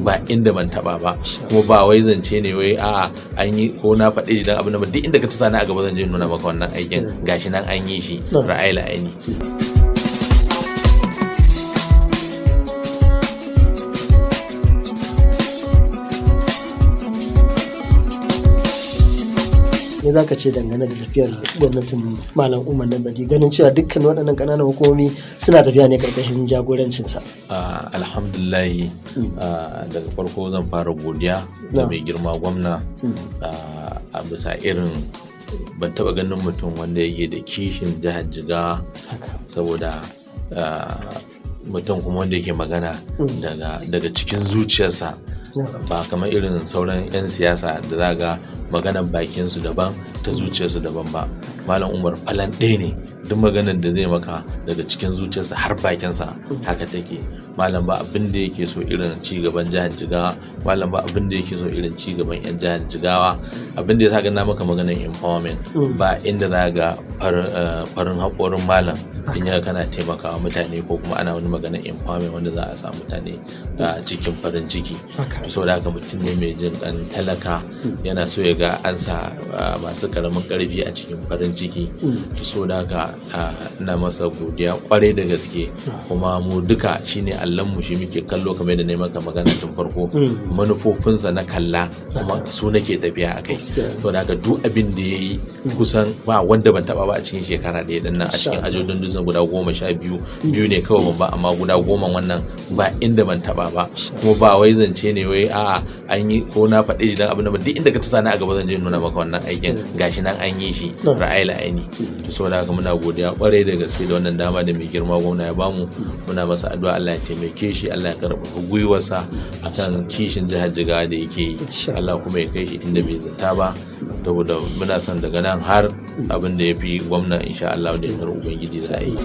Ba inda ban taba ba, kuma ba wai zance ne wai a'a an yi ko na faɗe shi dan abin da ba. Duk inda ka tasa ni a gaba, zan je nuna maka wannan aikin, gashi nan an yi shi ra'ayi la'aini. Me za ka ce dangane da tafiyar gwamnatin Malam Umar Namadi, ganin cewa dukkan waɗannan ƙananan hukumomi suna tafiya ne karkashin jagorancinsa? Alhamdulillahi, daga farko zan fara godiya da mai girma gwamna a bisa irin, ban taba ganin mutum wanda yake da kishin jihar Jigawa, saboda mutum kuma wanda yake magana daga cikin zuciyarsa, ba kamar irin sauran 'yan siyasa da za ga maganar bakinsu daban, ta zuciyarsu daban ba. Malam Umar falan ɗaya ne, duk maganar da zai maka daga cikin zuciyarsa har bakinsa haka take. Malam ba abin da yake so irin ci gaban jihar Jigawa. Malam ba abin da yake so irin ci gaban 'yan jihar Jigawa. Abin da ya sa na maka maganar empowerment, ba inda za ga farin haƙorin malam in yaga kana taimakawa mutane ko kuma ana wani maganar empowerment wanda za a sa mutane a cikin farin ciki. Saboda haka mutum ne mai jin kan talaka, yana so ya ga an sa masu karamin karfi a cikin farin ciki. To, saboda haka ina masa godiya kwarai da gaske. Kuma mu duka shine mu shi muke kallo. Kamar da na maka magana tun farko, manufofinsa na kalla kuma su nake tafiya a kai. Saboda haka duk abin da ya yi, kusan ba wanda ban taba ba a cikin shekara 1 din nan. A cikin ajodin dutsen guda 12, biyu ne kawai ban ba, amma guda 10 wannan ba inda ban taba ba. Kuma ba wai zance ne wai a'a an yi ko na faɗe shi dan abin da ba. Duk inda ka tasa ni a gaba, zan je nuna maka wannan aikin, gashi nan an yi shi ra'ayi la'aini. To, saboda haka muna godiya kwarai da gaske da wannan dama da mai girma gwamna ya bamu. Muna masa addu'a, Allah ya taimake shi, Allah ya karfafa gwiwarsa akan kishin jihar Jigawa da yake yi, Allah kuma ya kai shi inda bai zata ba, saboda muna son daga nan har abin da ya fi gwamna, insha Allah, da yardar Ubangiji za a yi.